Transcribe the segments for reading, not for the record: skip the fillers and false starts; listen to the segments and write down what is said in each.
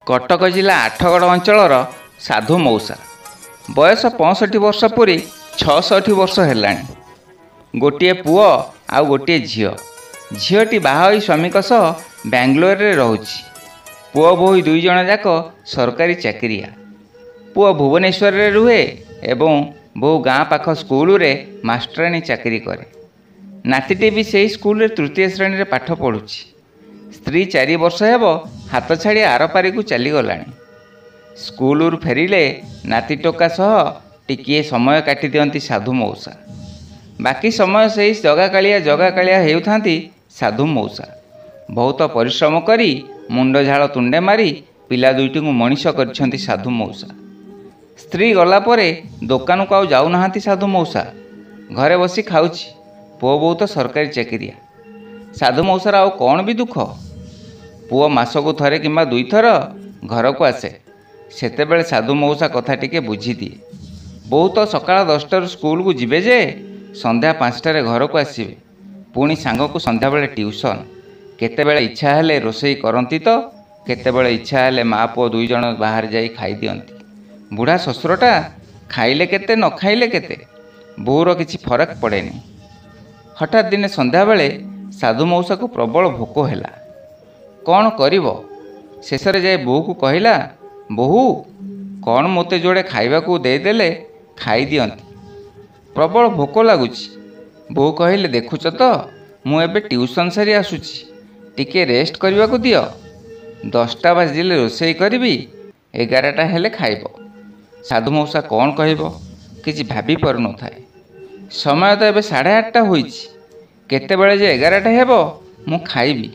କଟକ ଜିଲ୍ଲା ଆଠଗଡ଼ ଅଞ୍ଚଳର ସାଧୁ ମଉସା। ବୟସ 65 ବର୍ଷ ପୂରି 66 ବର୍ଷ ହେଲାଣି। ଗୋଟିଏ ପୁଅ ଆଉ ଗୋଟିଏ ଝିଅ। ଝିଅଟି ବାହା ହୋଇ ସ୍ୱାମୀଙ୍କ ସହ ବାଙ୍ଗାଲୋରରେ ରହୁଛି। ପୁଅ ବୋହୂ ଦୁଇ ଜଣ ଯାକ ସରକାରୀ ଚାକିରିଆ। ପୁଅ ଭୁବନେଶ୍ୱରରେ ରୁହେ ଏବଂ ବୋହୂ ଗାଁ ପାଖ ସ୍କୁଲରେ ମାଷ୍ଟରାଣୀ ଚାକିରି କରେ। ନାତିଟି ବି ସେହି ସ୍କୁଲରେ ତୃତୀୟ ଶ୍ରେଣୀରେ ପାଠ ପଢ଼ୁଛି। ସ୍ତ୍ରୀ 4 ବର୍ଷ ହେବ ହାତ ଛାଡ଼ି ଆରପାରିକୁ ଚାଲିଗଲାଣି। ସ୍କୁଲରୁ ଫେରିଲେ ନାତି ଟୋକା ସହ ଟିକିଏ ସମୟ କାଟିଦିଅନ୍ତି ସାଧୁ ମଉସା। ବାକି ସମୟ ସେଇ ଜଗାକାଳିଆ ଜଗାକାଳିଆ ହେଉଥାନ୍ତି ସାଧୁ ମଉସା। ବହୁତ ପରିଶ୍ରମ କରି ମୁଣ୍ଡ ଝାଳ ତୁଣ୍ଡେ ମାରି ପିଲା ଦୁଇଟିଙ୍କୁ ମଣିଷ କରିଛନ୍ତି ସାଧୁ ମଉସା। ସ୍ତ୍ରୀ ଗଲା ପରେ ଦୋକାନକୁ ଆଉ ଯାଉନାହାନ୍ତି ସାଧୁ ମଉସା। ଘରେ ବସି ଖାଉଛି। ପୁଅ ବୋହୂ ତ ସରକାରୀ ଚାକିରିଆ। ସାଧୁ ମଉସାର ଆଉ କ'ଣ ବି ଦୁଃଖ? ପୁଅ ମାସକୁ ଥରେ କିମ୍ବା ଦୁଇଥର ଘରକୁ ଆସେ। ସେତେବେଳେ ସାଧୁ ମଉସା କଥା ଟିକେ ବୁଝିଦିଏ। ବୋହୂ ତ ସକାଳ 10ଟାରୁ ସ୍କୁଲକୁ ଯିବେ ଯେ ସନ୍ଧ୍ୟା 5ଟାରେ ଘରକୁ ଆସିବେ। ପୁଣି ସାଙ୍ଗକୁ ସନ୍ଧ୍ୟାବେଳେ ଟ୍ୟୁସନ୍। କେତେବେଳେ ଇଚ୍ଛା ହେଲେ ରୋଷେଇ କରନ୍ତି ତ କେତେବେଳେ ଇଚ୍ଛା ହେଲେ ମା ପୁଅ ଦୁଇ ଜଣ ବାହାରେ ଯାଇ ଖାଇଦିଅନ୍ତି। ବୁଢ଼ା ଶ୍ୱଶୁରଟା ଖାଇଲେ କେତେ ନ ଖାଇଲେ କେତେ, ବୋହୂର କିଛି ଫରକ ପଡ଼େନି। ହଠାତ୍ ଦିନେ ସନ୍ଧ୍ୟାବେଳେ ସାଧୁ ମଉସାକୁ ପ୍ରବଳ ଭୋକ ହେଲା। କ'ଣ କରିବ? ଶେଷରେ ଯାଇ ବୋହୂକୁ କହିଲା, ବୋହୂ, କ'ଣ ମୋତେ ଯୋଡ଼େ ଖାଇବାକୁ ଦେଇଦେଲେ ଖାଇଦିଅନ୍ତି, ପ୍ରବଳ ଭୋକ ଲାଗୁଛି। ବୋହୂ କହିଲେ, ଦେଖୁଛ ତ ମୁଁ ଏବେ ଟ୍ୟୁସନ୍ ସାରି ଆସୁଛି, ଟିକେ ରେଷ୍ଟ କରିବାକୁ ଦିଅ। 10ଟା ବାଜିଲେ ରୋଷେଇ କରିବି, 11ଟା ହେଲେ ଖାଇବ। ସାଧୁ ମଉସା କ'ଣ କହିବ କିଛି ଭାବି ପାରୁନଥାଏ। ସମୟ ତ ଏବେ 8:30 ହୋଇଛି, କେତେବେଳେ ଯେ 11ଟା ହେବ ମୁଁ ଖାଇବି।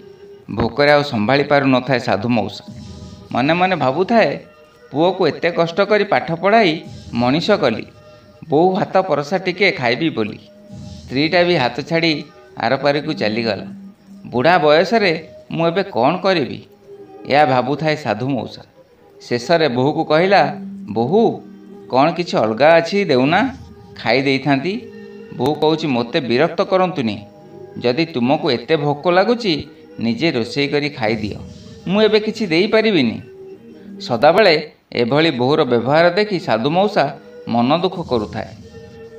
ଭୋକରେ ଆଉ ସମ୍ଭାଳି ପାରୁନଥାଏ ସାଧୁ ମଉସା। ମନେ ମନେ ଭାବୁଥାଏ, ପୁଅକୁ ଏତେ କଷ୍ଟ କରି ପାଠ ପଢ଼ାଇ ମଣିଷ କଲି, ବୋହୂ ହାତ ପରସା ଟିକେ ଖାଇବି ବୋଲି। ସ୍ତ୍ରୀଟା ବି ହାତ ଛାଡ଼ି ଆରପାରିକୁ ଚାଲିଗଲା। ବୁଢ଼ା ବୟସରେ ମୁଁ ଏବେ କ'ଣ କରିବି? ଏହା ଭାବୁଥାଏ ସାଧୁ ମଉସା। ଶେଷରେ ବୋହୂକୁ କହିଲା, ବୋହୂ, କ'ଣ କିଛି ଅଲଗା ଅଛି ଦେଉନା, ଖାଇ ଦେଇଥାନ୍ତି। ବୋହୂ କହୁଛି, ମୋତେ ବିରକ୍ତ କରନ୍ତୁନି, ଯଦି ତୁମକୁ ଏତେ ଭୋକ ଲାଗୁଛି ନିଜେ ରୋଷେଇ କରି ଖାଇଦିଅ, ମୁଁ ଏବେ କିଛି ଦେଇପାରିବିନି। ସଦାବେଳେ ଏଭଳି ବୋହୂର ବ୍ୟବହାର ଦେଖି ସାଧୁ ମଉସା ମନ ଦୁଃଖ କରୁଥାଏ।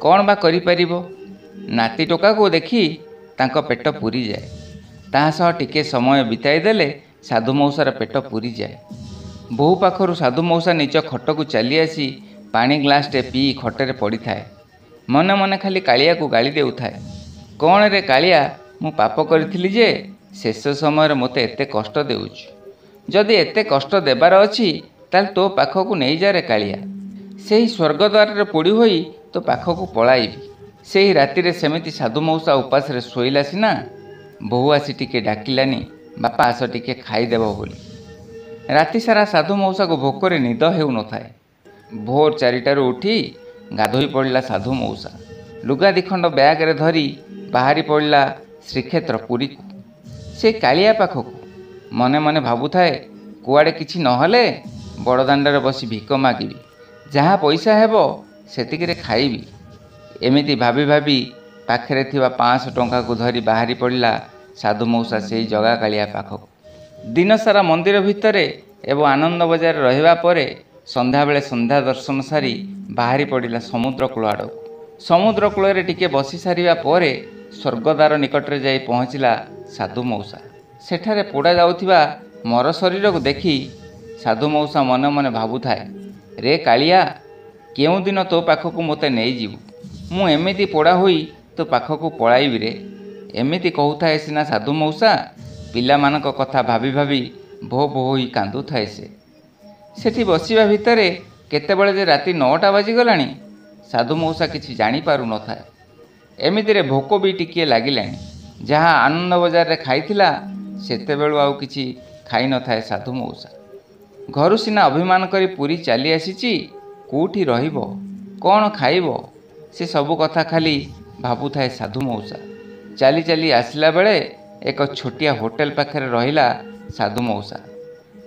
କ'ଣ ବା କରିପାରିବ? ନାତି ଟୋକାକୁ ଦେଖି ତାଙ୍କ ପେଟ ପୂରିଯାଏ। ତା ସହ ଟିକେ ସମୟ ବିତାଇ ଦେଲେ ସାଧୁ ମଉସାର ପେଟ ପୂରିଯାଏ। ବୋହୂ ପାଖରୁ ସାଧୁ ମଉସା ନିଜ ଖଟକୁ ଚାଲି ଆସି ପାଣି ଗ୍ଲାସଟେ ପିଇ ଖଟରେ ପଡ଼ିଥାଏ। ମନେ ମନେ ଖାଲି କାଳିଆକୁ ଗାଳି ଦେଉଥାଏ, କ'ଣ ରେ କାଳିଆ, ମୁଁ ପାପ କରିଥିଲି ଯେ ଶେଷ ସମୟରେ ମୋତେ ଏତେ କଷ୍ଟ ଦେଉଛୁ। ଯଦି ଏତେ କଷ୍ଟ ଦେବାର ଅଛି ତାହେଲେ ତୋ ପାଖକୁ ନେଇଯାରେ କାଳିଆ, ସେହି ସ୍ୱର୍ଗଦ୍ୱାରରେ ପୋଡ଼ି ହୋଇ ତୋ ପାଖକୁ ପଳାଇବି। ସେହି ରାତିରେ ସେମିତି ସାଧୁ ମଉସା ଉପାସରେ ଶୋଇଲା ସିନା, ବୋହୂ ଆସି ଟିକେ ଡାକିଲାନି, ବାପା ଆସ ଟିକେ ଖାଇଦେବ ବୋଲି। ରାତି ସାରା ସାଧୁ ମଉସାକୁ ଭୋକରେ ନିଦ ହେଉନଥାଏ। ଭୋର 4ଟାରୁ ଉଠି ଗାଧୋଇ ପଡ଼ିଲା ସାଧୁ ମଉସା। ଲୁଗା ଦିଖଣ୍ଡ ବ୍ୟାଗରେ ଧରି ବାହାରି ପଡ଼ିଲା ଶ୍ରୀକ୍ଷେତ୍ର ପୁରୀକୁ, ସେ କାଳିଆ ପାଖକୁ। ମନେ ମନେ ଭାବୁଥାଏ, କୁଆଡ଼େ କିଛି ନହେଲେ ବଡ଼ଦାଣ୍ଡରେ ବସି ଭିକ ମାଗିବି, ଯାହା ପଇସା ହେବ ସେତିକିରେ ଖାଇବି। ଏମିତି ଭାବି ଭାବି ପାଖରେ ଥିବା 500 ଟଙ୍କାକୁ ଧରି ବାହାରି ପଡ଼ିଲା ସାଧୁ ମଉସା ସେଇ ଜଗା କାଳିଆ ପାଖକୁ। ଦିନସାରା ମନ୍ଦିର ଭିତରେ ଏବଂ ଆନନ୍ଦ ବଜାରରେ ରହିବା ପରେ ସନ୍ଧ୍ୟାବେଳେ ସନ୍ଧ୍ୟା ଦର୍ଶନ ସାରି ବାହାରି ପଡ଼ିଲା ସମୁଦ୍ର କୂଳ ଆଡ଼କୁ। ସମୁଦ୍ର କୂଳରେ ଟିକେ ବସି ସାରିବା ପରେ ସ୍ୱର୍ଗଦ୍ୱାର ନିକଟରେ ଯାଇ ପହଞ୍ଚିଲା ସାଧୁ ମଉସା। ସେଠାରେ ପୋଡ଼ା ଯାଉଥିବା ମର ଶରୀରକୁ ଦେଖି ସାଧୁ ମଉସା ମନେ ମନେ ଭାବୁଥାଏ, ରେ କାଳିଆ, କେଉଁଦିନ ତୋ ପାଖକୁ ମୋତେ ନେଇଯିବୁ, ମୁଁ ଏମିତି ପୋଡ଼ା ହୋଇ ତୋ ପାଖକୁ ପଳାଇବି ରେ। ଏମିତି କହୁଥାଏ ସିନା ସାଧୁ ମଉସା, ପିଲାମାନଙ୍କ କଥା ଭାବି ଭାବି ଭୋ ଭୋ ହୋଇ କାନ୍ଦୁଥାଏ ସେ। ସେଠି ବସିବା ଭିତରେ କେତେବେଳେ ଯେ ରାତି 9ଟା ବାଜିଗଲାଣି ସାଧୁ ମଉସା କିଛି ଜାଣିପାରୁନଥାଏ। ଏମିତିରେ ଭୋକ ବି ଟିକିଏ ଲାଗିଲାଣି। ଯାହା ଆନନ୍ଦ ବଜାରରେ ଖାଇଥିଲା ସେତେବେଳୁ ଆଉ କିଛି ଖାଇନଥାଏ ସାଧୁ ମଉସା। ଘରୁ ସିନା ଅଭିମାନ କରି ପୁରୀ ଚାଲି ଆସିଛି, କେଉଁଠି ରହିବ, କ'ଣ ଖାଇବ, ସେ ସବୁ କଥା ଖାଲି ଭାବୁଥାଏ ସାଧୁ ମଉସା। ଚାଲି ଚାଲି ଆସିଲା ବେଳେ ଏକ ଛୋଟିଆ ହୋଟେଲ ପାଖରେ ରହିଲା ସାଧୁ ମଉସା।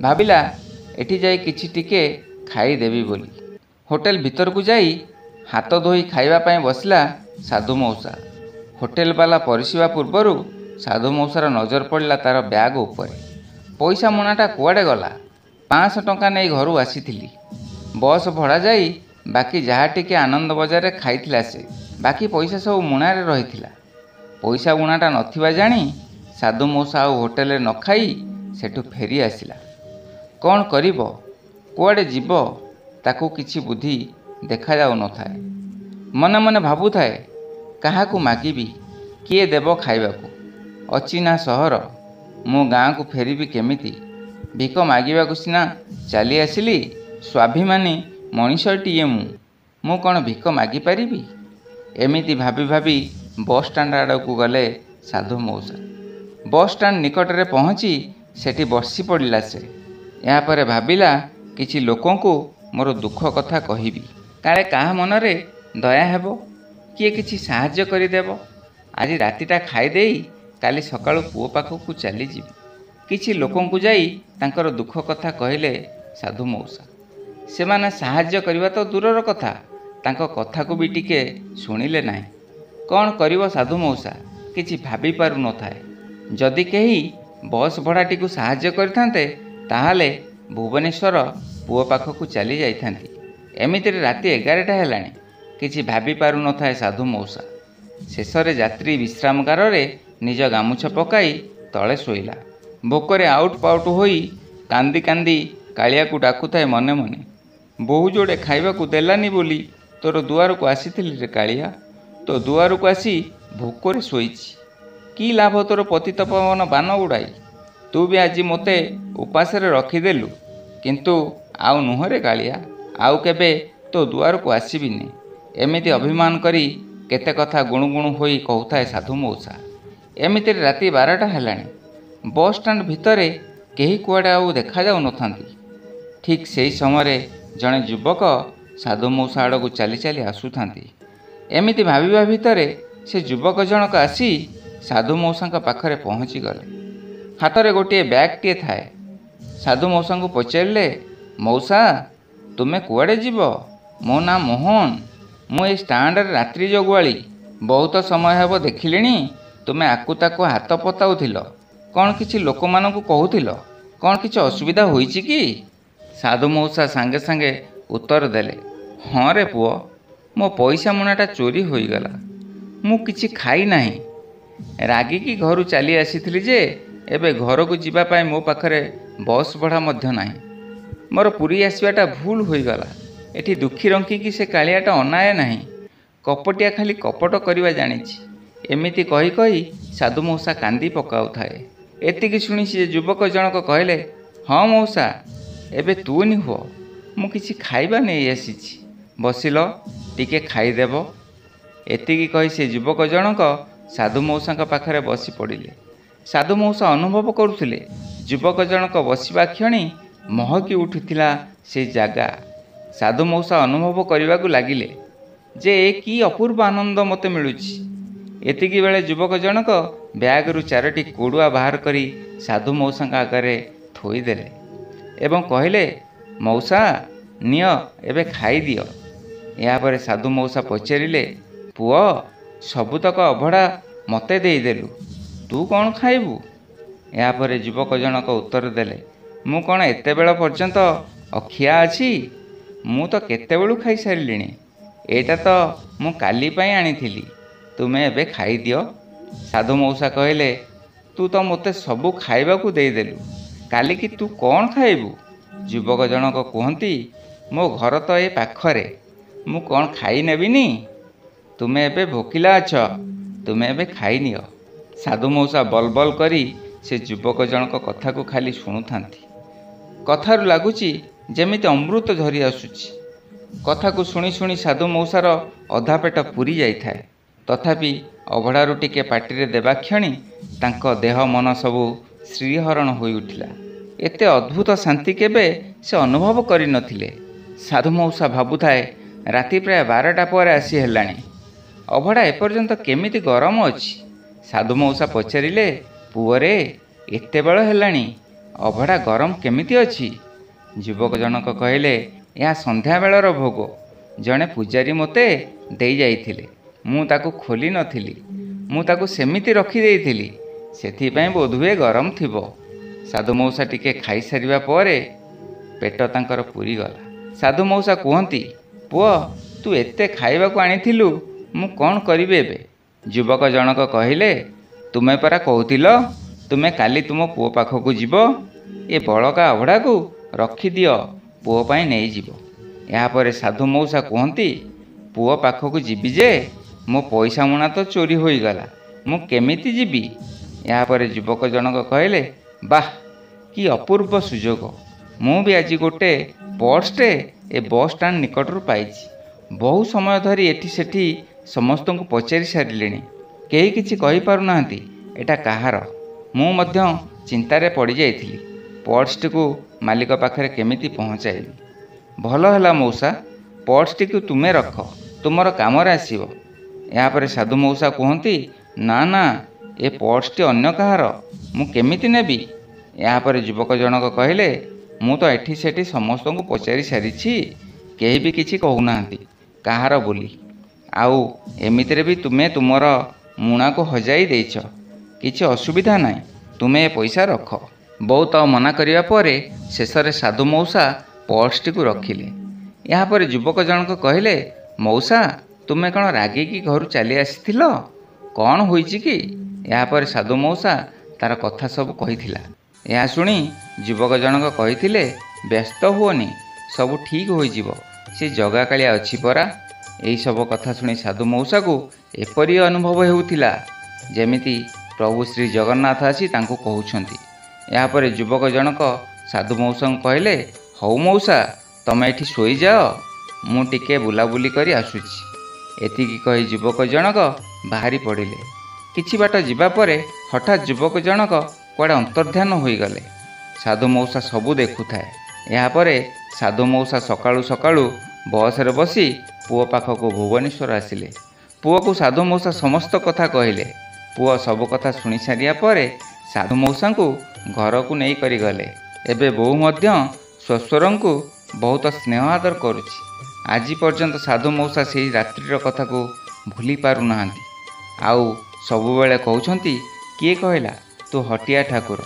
ଭାବିଲା ଏଠି ଯାଇ କିଛି ଟିକେ ଖାଇଦେବି ବୋଲି। ହୋଟେଲ ଭିତରକୁ ଯାଇ ହାତ ଧୋଇ ଖାଇବା ପାଇଁ ବସିଲା ସାଧୁ ମଉସା। ହୋଟେଲ ବାଲା ପରସିବା ପୂର୍ବରୁ ସାଧୁ ମଉସାର ନଜର ପଡ଼ିଲା ତା'ର ବ୍ୟାଗ ଉପରେ। ପଇସା ମୁଣାଟା କୁଆଡ଼େ ଗଲା? 500 ଟଙ୍କା ନେଇ ଘରୁ ଆସିଥିଲି। ବସ୍ ଭଡ଼ା ଯାଇ ବାକି ଯାହା ଟିକେ ଆନନ୍ଦ ବଜାରରେ ଖାଇଥିଲା ସେ। ବାକି ପଇସା ସବୁ ମୁଣାରେ ରହିଥିଲା। ପଇସା ବୁଣାଟା ନଥିବା ଜାଣି ସାଧୁ ମଉସା ଆଉ ହୋଟେଲରେ ନ ଖାଇ ସେଠୁ ଫେରି ଆସିଲା। କ'ଣ କରିବ, କୁଆଡ଼େ ଯିବ, ତାକୁ କିଛି ବୁଦ୍ଧି ଦେଖାଯାଉନଥାଏ। ମନେ ମନେ ଭାବୁଥାଏ, କାହାକୁ ମାଗିବି, କିଏ ଦେବ ଖାଇବାକୁ? ଅଚିହ୍ନା ସହର, ମୁଁ ଗାଁକୁ ଫେରିବି କେମିତି? ଭିକ ମାଗିବାକୁ ସିନା ଚାଲି ଆସିଲି, ସ୍ୱାଭିମାନୀ ମଣିଷଟିଏ ମୁଁ, ମୁଁ କ'ଣ ଭିକ ମାଗିପାରିବି? ଏମିତି ଭାବି ଭାବି ବସ୍ଷ୍ଟାଣ୍ଡ ଆଡ଼କୁ ଗଲେ ସାଧୁ ମଉସା। ବସ୍ଷ୍ଟାଣ୍ଡ ନିକଟରେ ପହଞ୍ଚି ସେଠି ବସି ପଡ଼ିଲା ସେ। ଏହାପରେ ଭାବିଲା, କିଛି ଲୋକଙ୍କୁ ମୋର ଦୁଃଖ କଥା କହିବି, କାଳେ କାହା ମନରେ ଦୟା ହେବ, କିଏ କିଛି ସାହାଯ୍ୟ କରିଦେବ। ଆଜି ରାତିଟା ଖାଇଦେଇ କାଲି ସକାଳୁ ପୁଅ ପାଖକୁ ଚାଲିଯିବି। କିଛି ଲୋକଙ୍କୁ ଯାଇ ତାଙ୍କର ଦୁଃଖ କଥା କହିଲେ ସାଧୁ ମଉସା। ସେମାନେ ସାହାଯ୍ୟ କରିବା ତ ଦୂରର କଥା, ତାଙ୍କ କଥାକୁ ବି ଟିକେ ଶୁଣିଲେ ନାହିଁ। କ'ଣ କରିବ ସାଧୁ ମଉସା କିଛି ଭାବି ପାରୁନଥାଏ। ଯଦି କେହି ବସ୍ ଭଡ଼ାଟିକୁ ସାହାଯ୍ୟ କରିଥାନ୍ତେ, ତାହେଲେ ଭୁବନେଶ୍ୱର ପୁଅ ପାଖକୁ ଚାଲି ଯାଇଥାନ୍ତି। ଏମିତିରେ ରାତି 11ଟା ହେଲାଣି। କିଛି ଭାବି ପାରୁନଥାଏ ସାଧୁ ମଉସା। ଶେଷରେ ଯାତ୍ରୀ ବିଶ୍ରାମଗାରରେ ନିଜ ଗାମୁଛା ପକାଇ ତଳେ ଶୋଇଲା। ଭୋକରେ ଆଉଟ ପାଉଟ ହୋଇ କାନ୍ଦି କାନ୍ଦି କାଳିଆକୁ ଡାକୁଥାଏ ମନେ ମନେ, ବୋହୁ ଯୋଡ଼େ ଖାଇବାକୁ ଦେଲାନି ବୋଲି ତୋର ଦୁଆରକୁ ଆସିଥିଲି ରେ କାଳିଆ, ତୋ ଦୁଆରକୁ ଆସି ଭୋକରେ ଶୋଇଛି। କି ଲାଭ ତୋର ପତିତପାବନ ବାନ ଉଡ଼ାଇ? ତୁ ବି ଆଜି ମୋତେ ଉପାସରେ ରଖିଦେଲୁ। କିନ୍ତୁ ଆଉ ନୁହଁରେ କାଳିଆ, ଆଉ କେବେ ତୋ ଦୁଆରକୁ ଆସିବିନି। ଏମିତି ଅଭିମାନ କରି କେତେ କଥା ଗୁଣୁଗୁଣୁ ହୋଇ କହୁଥାଏ ସାଧୁ ମଉସା। ଏମିତିରେ ରାତି 12ଟା ହେଲାଣି। ବସ୍ଷ୍ଟାଣ୍ଡ ଭିତରେ କେହି କୁଆଡ଼େ ଆଉ ଦେଖାଯାଉନଥାନ୍ତି। ଠିକ୍ ସେହି ସମୟରେ ଜଣେ ଯୁବକ ସାଧୁ ମଉସା ଆଡ଼କୁ ଚାଲି ଚାଲି ଆସୁଥାନ୍ତି। ଏମିତି ଭାବିବା ଭିତରେ ସେ ଯୁବକ ଜଣକ ଆସି ସାଧୁ ମଉସାଙ୍କ ପାଖରେ ପହଞ୍ଚିଗଲେ। ହାତରେ ଗୋଟିଏ ବ୍ୟାଗ୍ଟିଏ ଥାଏ। ସାଧୁ ମଉସାଙ୍କୁ ପଚାରିଲେ, ମଉସା, ତୁମେ କୁଆଡ଼େ ଯିବ? ମୋ ନାଁ ମୋହନ, ମୁଁ ଏଇ ଷ୍ଟାଣ୍ଡରେ ରାତ୍ରି ଜଗୁଆଳି। ବହୁତ ସମୟ ହେବ ଦେଖିଲିଣି ତୁମେ ଆକୁ ତାକୁ ହାତ ପତାଉଥିଲ, କ'ଣ କିଛି ଲୋକମାନଙ୍କୁ କହୁଥିଲ, କ'ଣ କିଛି ଅସୁବିଧା ହୋଇଛି କି? ସାଧୁ ମଉସା ସାଙ୍ଗେ ସାଙ୍ଗେ ଉତ୍ତର ଦେଲେ, ହଁ ରେ ପୁଅ, ମୋ ପଇସା ମୁଣାଟା ଚୋରି ହୋଇଗଲା। ମୁଁ କିଛି ଖାଇ ନାହିଁ। ରାଗିକି ଘରୁ ଚାଲି ଆସିଥିଲି ଯେ ଏବେ ଘରକୁ ଯିବା ପାଇଁ ମୋ ପାଖରେ ବସ୍ ଭଡ଼ା ମଧ୍ୟ ନାହିଁ। ମୋର ପୁରୀ ଆସିବାଟା ଭୁଲ ହୋଇଗଲା। ଏଠି ଦୁଃଖୀ ରଙ୍କିକି ସେ କାଳିଆଟା ଅନାଏ ନାହିଁ, କପଟିଆ ଖାଲି କପଟ କରିବା ଜାଣିଛି। ଏମିତି କହି କହି ସାଧୁ ମଉସା କାନ୍ଦି ପକାଉଥାଏ। ଏତିକି ଶୁଣି ସେ ଯୁବକ ଜଣକ କହିଲେ, ହଁ ମଉସା, ଏବେ ତୁନି ହୁଅ, ମୁଁ କିଛି ଖାଇବା ନେଇ ଆସିଛି, ବସିଲ ଟିକେ ଖାଇଦେବ। ଏତିକି କହି ସେ ଯୁବକ ଜଣକ ସାଧୁ ମଉସାଙ୍କ ପାଖରେ ବସି ପଡ଼ିଲେ। ସାଧୁ ମଉସା ଅନୁଭବ କରୁଥିଲେ, ଯୁବକ ଜଣକ ବସିବା କ୍ଷଣି ମହକି ଉଠୁଥିଲା ସେ ଜାଗା। ସାଧୁ ମଉସା ଅନୁଭବ କରିବାକୁ ଲାଗିଲେ ଯେ ଏ କି ଅପୂର୍ବ ଆନନ୍ଦ ମୋତେ ମିଳୁଛି। ଏତିକି ବେଳେ ଯୁବକ ଜଣକ ବ୍ୟାଗରୁ 4ଟି କୋଡ଼ୁଆ ବାହାର କରି ସାଧୁ ମଉସାଙ୍କ ଆଗରେ ଥୋଇଦେଲେ ଏବଂ କହିଲେ, ମଉସା ନିଅ, ଏବେ ଖାଇଦିଅ। ଏହାପରେ ସାଧୁ ମଉସା ପଚାରିଲେ, ପୁଅ, ସବୁତକ ଅଭଡ଼ା ମୋତେ ଦେଇଦେଲୁ, ତୁ କ'ଣ ଖାଇବୁ? ଏହାପରେ ଯୁବକ ଜଣକ ଉତ୍ତର ଦେଲେ, ମୁଁ କ'ଣ ଏତେବେଳ ପର୍ଯ୍ୟନ୍ତ ଅଖିଆ ଅଛି? ମୁଁ ତ କେତେବେଳୁ ଖାଇସାରିଲିଣି। ଏଇଟା ତ ମୁଁ କାଲି ପାଇଁ ଆଣିଥିଲି, ତୁମେ ଏବେ ଖାଇଦିଅ। ସାଧୁ ମଉସା କହିଲେ, ତୁ ତ ମୋତେ ସବୁ ଖାଇବାକୁ ଦେଇଦେଲୁ, କାଲିକି ତୁ କ'ଣ ଖାଇବୁ? ଯୁବକ ଜଣକ କୁହନ୍ତି, ମୋ ଘର ତ ଏ ପାଖରେ, ମୁଁ କ'ଣ ଖାଇ ନେବିନି? ତୁମେ ଏବେ ଭୋକିଲା ଅଛ, ତୁମେ ଏବେ ଖାଇନିଅ। ସାଧୁ ମଉସା ବଲବଲ କରି ସେ ଯୁବକ ଜଣକ କଥାକୁ ଖାଲି ଶୁଣୁଥାନ୍ତି। କଥାରୁ ଲାଗୁଛି ଯେମିତି ଅମୃତ ଝରି ଆସୁଛି। କଥାକୁ ଶୁଣି ଶୁଣି ସାଧୁ ମଉସାର ଅଧା ପେଟ ପୁରି ଯାଇଥାଏ। ତଥାପି ଅଭଡ଼ାରୁ ଟିକେ ପାଟିରେ ଦେବା କ୍ଷଣି ତାଙ୍କ ଦେହ ମନ ସବୁ ଶ୍ରୀହରଣ ହୋଇଉଠିଲା। ଏତେ ଅଦ୍ଭୁତ ଶାନ୍ତି କେବେ ସେ ଅନୁଭବ କରିନଥିଲେ। ସାଧୁ ମଉସା ଭାବୁଥାଏ, ରାତି ପ୍ରାୟ 12ଟା ପରେ ଆସି ହେଲାଣି, ଅଭଡ଼ା ଏପର୍ଯ୍ୟନ୍ତ କେମିତି ଗରମ ଅଛି? ସାଧୁ ମଉସା ପଚାରିଲେ, ପୁଅରେ, ଏତେବେଳ ହେଲାଣି, ଅଭଡ଼ା ଗରମ କେମିତି ଅଛି? ଯୁବକ ଜଣକ କହିଲେ, ଏହା ସନ୍ଧ୍ୟାବେଳର ଭୋଗ, ଜଣେ ପୂଜାରୀ ମୋତେ ଦେଇ ଯାଇଥିଲେ, ମୁଁ ତାକୁ ଖୋଲି ନଥିଲି, ମୁଁ ତାକୁ ସେମିତି ରଖିଦେଇଥିଲି, ସେଥିପାଇଁ ବୋଧହୁଏ ଗରମ ଥିବ। ସାଧୁ ମଉସା ଟିକେ ଖାଇସାରିବା ପରେ ପେଟ ତାଙ୍କର ପୁରିଗଲା। ସାଧୁ ମଉସା କୁହନ୍ତି, ପୁଅ, ତୁ ଏତେ ଖାଇବାକୁ ଆଣିଥିଲୁ, ମୁଁ କ'ଣ କରିବି ଏବେ? ଯୁବକ ଜଣକ କହିଲେ, ତୁମେ ପରା କହୁଥିଲ ତୁମେ କାଲି ତୁମ ପୁଅ ପାଖକୁ ଯିବ, ଏ ବଳକା ଅଭଡ଼ାକୁ ରଖିଦିଅ, ପୁଅ ପାଇଁ ନେଇଯିବ। ଏହାପରେ ସାଧୁ ମଉସା କୁହନ୍ତି, ପୁଅ ପାଖକୁ ଯିବି ଯେ, ମୋ ପଇସା ମୁଣା ତ ଚୋରି ହୋଇଗଲା, ମୁଁ କେମିତି ଯିବି? ଏହାପରେ ଯୁବକ ଜଣକ କହିଲେ, ବାଃ, କି ଅପୂର୍ବ ସୁଯୋଗ! ମୁଁ ବି ଆଜି ଗୋଟେ ପର୍ସଟେ ଏ ବସ୍ ଷ୍ଟାଣ୍ଡ ନିକଟରୁ ପାଇଛି। ବହୁ ସମୟ ଧରି ଏଠି ସେଠି ସମସ୍ତଙ୍କୁ ପଚାରି ସାରିଲିଣି, କେହି କିଛି କହିପାରୁନାହାନ୍ତି ଏଟା କାହାର। ମୁଁ ମଧ୍ୟ ଚିନ୍ତାରେ ପଡ଼ିଯାଇଥିଲି, ପର୍ସଟିକୁ ମାଲିକ ପାଖରେ କେମିତି ପହଞ୍ଚାଇବି। ଭଲ ହେଲା ମଉସା, ପର୍ସଟିକୁ ତୁମେ ରଖ, ତୁମର କାମରେ ଆସିବ। ଏହାପରେ ସାଧୁ ମଉସା କୁହନ୍ତି, ନା ନା, ଏ ପର୍ସଟି ଅନ୍ୟ କାହାର, ମୁଁ କେମିତି ନେବି? ଏହାପରେ ଯୁବକ ଜଣକ କହିଲେ, ମୁଁ ତ ଏଠି ସେଠି ସମସ୍ତଙ୍କୁ ପଚାରି ସାରିଛି, କେହି ବି କିଛି କହୁନାହାନ୍ତି କାହାର ବୋଲି। ଆଉ ଏମିତିରେ ବି ତୁମେ ତୁମର ମୁଣାକୁ ହଜାଇ ଦେଇଛ, କିଛି ଅସୁବିଧା ନାହିଁ, ତୁମେ ଏ ପଇସା ରଖ। ବହୁତ ମନା କରିବା ପରେ ଶେଷରେ ସାଧୁ ମଉସା ପର୍ସଟିକୁ ରଖିଲେ। ଏହାପରେ ଯୁବକ ଜଣକ କହିଲେ, ମଉସା, ତୁମେ କ'ଣ ରାଗିକି ଘରୁ ଚାଲି ଆସିଥିଲ? କ'ଣ ହୋଇଛି କି? ଏହାପରେ ସାଧୁ ମଉସା ତାର କଥା ସବୁ କହିଥିଲା। ଏହା ଶୁଣି ଯୁବକ ଜଣକ କହିଥିଲେ, ବ୍ୟସ୍ତ ହୁଅନି, ସବୁ ଠିକ୍ ହୋଇଯିବ, ସେ ଜଗାକାଳିଆ ଅଛି ପରା। ଏହିସବୁ କଥା ଶୁଣି ସାଧୁ ମଉସାକୁ ଏପରି ଅନୁଭବ ହେଉଥିଲା ଯେମିତି ପ୍ରଭୁ ଶ୍ରୀ ଜଗନ୍ନାଥ ଆସି ତାଙ୍କୁ କହୁଛନ୍ତି। ଏହାପରେ ଯୁବକ ଜଣକ ସାଧୁ ମଉସାଙ୍କୁ କହିଲେ, ହଉ ମଉସା, ତମେ ଏଠି ଶୋଇଯାଅ, ମୁଁ ଟିକେ ବୁଲାବୁଲି କରି ଆସୁଛି। ଏତିକି କହି ଯୁବକ ଜଣକ ବାହାରି ପଡ଼ିଲେ। କିଛି ବାଟ ଯିବା ପରେ ହଠାତ୍ ଯୁବକ ଜଣକ କୁଆଡ଼େ ଅନ୍ତର୍ଧ୍ୟାନ ହୋଇଗଲେ। ସାଧୁ ମଉସା ସବୁ ଦେଖୁଥାଏ। ଏହାପରେ ସାଧୁ ମଉସା ସକାଳୁ ସକାଳୁ ବସରେ ବସି ପୁଅ ପାଖକୁ ଭୁବନେଶ୍ୱର ଆସିଲେ। ପୁଅକୁ ସାଧୁ ମଉସା ସମସ୍ତ କଥା କହିଲେ। ପୁଅ ସବୁ କଥା ଶୁଣି ସାରିବା ପରେ ସାଧୁ ମଉସାଙ୍କୁ ଘରକୁ ନେଇକରି ଗଲେ। ଏବେ ବୋହୂ ମଧ୍ୟ ଶ୍ୱଶୁରଙ୍କୁ ବହୁତ ସ୍ନେହ ଆଦର କରୁଛି। ଆଜି ପର୍ଯ୍ୟନ୍ତ ସାଧୁ ମଉସା ସେଇ ରାତ୍ରିର କଥାକୁ ଭୁଲି ପାରୁନାହାନ୍ତି, ଆଉ ସବୁବେଳେ କହୁଛନ୍ତି, କିଏ କହିଲା ତୁ ହଟିଆ ଠାକୁର,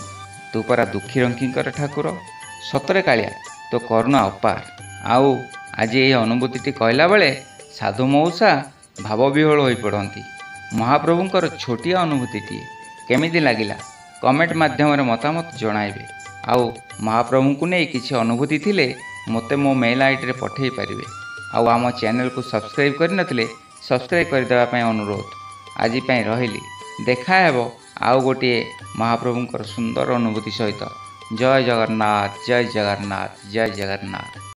ତୁ ପରା ଦୁଃଖୀରଙ୍କିଙ୍କର ଠାକୁର। ସତରେ କାଳିଆ, ତୋ କରୁଣା ଅପାର। ଆଉ ଆଜି ଏହି ଅନୁଭୂତିଟି କହିଲା ବେଳେ ସାଧୁ ମଉସା ଭାବବିହ୍ୱଳ ହୋଇପଡ଼ନ୍ତି। ମହାପ୍ରଭୁଙ୍କର ଛୋଟିଆ ଅନୁଭୂତିଟିଏ କେମିତି ଲାଗିଲା କମେଣ୍ଟ ମାଧ୍ୟମରେ ମତାମତ ଜଣାଇବେ। ଆଉ ମହାପ୍ରଭୁଙ୍କୁ ନେଇ କିଛି ଅନୁଭୂତି ଥିଲେ ମୋତେ ମୋ ମେଲ୍ ଆଇଡ଼ିରେ ପଠାଇ ପାରିବେ। ଆଉ ଆମ ଚ୍ୟାନେଲକୁ ସବସ୍କ୍ରାଇବ୍ କରିନଥିଲେ ସବସ୍କ୍ରାଇବ୍ କରିଦେବା ପାଇଁ ଅନୁରୋଧ। ଆଜି ପାଇଁ ରହିଲି, ଦେଖା ହେବ ଆଉ ଗୋଟିଏ ମହାପ୍ରଭୁଙ୍କର ସୁନ୍ଦର ଅନୁଭୂତି ସହିତ। ଜୟ ଜଗନ୍ନାଥ, ଜୟ ଜଗନ୍ନାଥ, ଜୟ ଜଗନ୍ନାଥ।